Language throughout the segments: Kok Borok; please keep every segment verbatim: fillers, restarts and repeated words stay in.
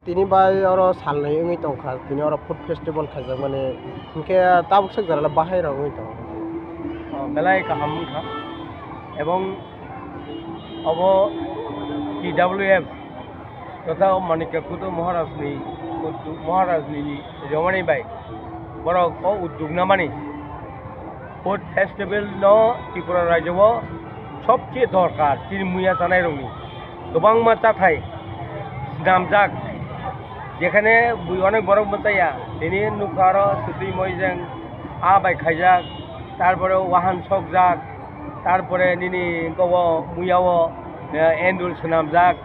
Tini bai oro salnwi wngwi tongkha, tini oro food festival khaijakmani, hinkhe tabuk swk jora le bahai rok wngwi tongo. O, belai kaham wngkha. Ebong obo T W F totha Manikya Kuto Maharajni, Maharajni romani bai borok o uddog namani. Food festival no Tripura rajyo o sobse dorkar, chini muya chanai rokni kwbangma chathai swnamjak, jekhane bui onek borok mwchaya, tini nukha aro swtwi moijeng aa bai khaijak, tarpore wahan sokjak, tarpore nini kobo muya o, eh, endul swnamjak,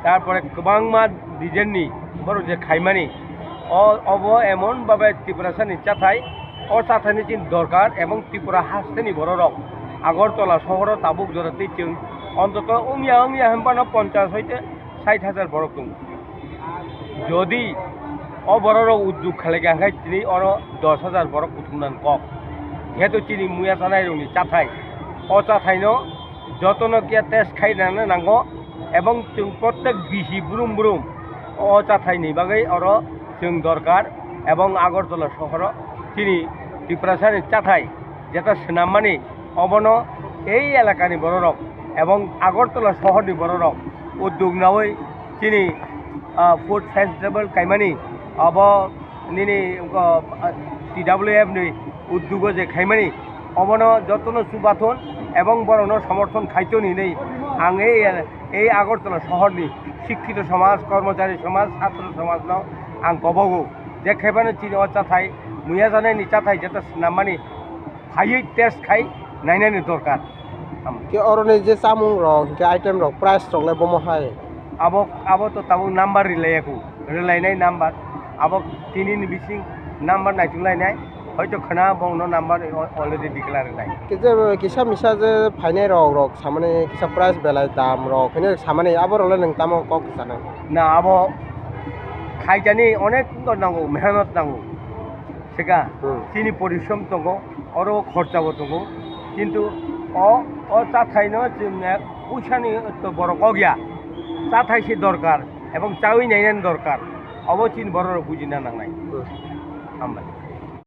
tarpore kwbangma design ni borok je khaimani, o, obo emon babe Tiprasani chathai, o chathaini chini dorkar, ebong Tripura hasteni bororok Agartala sohoro tabuk jora tei chwng ontoto wngya wngya hinphano ponchash hoite sait hajar borok tongo. Jodi o bororok uddog khlaikha, hwnkhe tini oro dos hajar borok kuthumnani kok. Jehetu chini muya chanai rokni chathai, o chathaino jotono khe test khai nana nango, ebong chwng prottek bisi brum brum o chathaini bagwi oro chwng dorkar, ebong Agartala sohoro chini Tiprasani chathai jeta swnammani, obono ei elakani bororok ebong Agartala sohorni bororok uddog naui chini, ah, food festival kaimani, obo nini, ah, T W F ni uddugo je khaimani, obono jotono chubathon ebong borokno somorthon khaithon hinwi ang ei, ei Agartala sohorni sikkito somaj, kormochari somaj, chhatro somajno ang kobogo. Je khaibano chini o chathai, muya janaini chathai jeta swnammani phaiwi test khai nainani dorkar. Ke oroni je chamung rok, ke item rok, price rok le bomo hai? Abo, abo to tabuk number rilayaku, rilainai number. Abo tini ni bising number naitung lainai, hoito khwna bongno number already declare rinai. Ke je kisa misa je phainai rok, rok samani kisa price belai dam rok, hwnwi samani abo rok le nwng tamo kok sanai? Na, abo khaijani onek nango, mehnat nango. Sika, hmm, chini porishrom tongo, oro khorchabo tongo, kintu o, o chathaino chwng puisani to borok kok ya, chathai se dorkar ebong chawi nainani dorkar, obo chini borok rok bujina nangnai. Hmm. Hambai.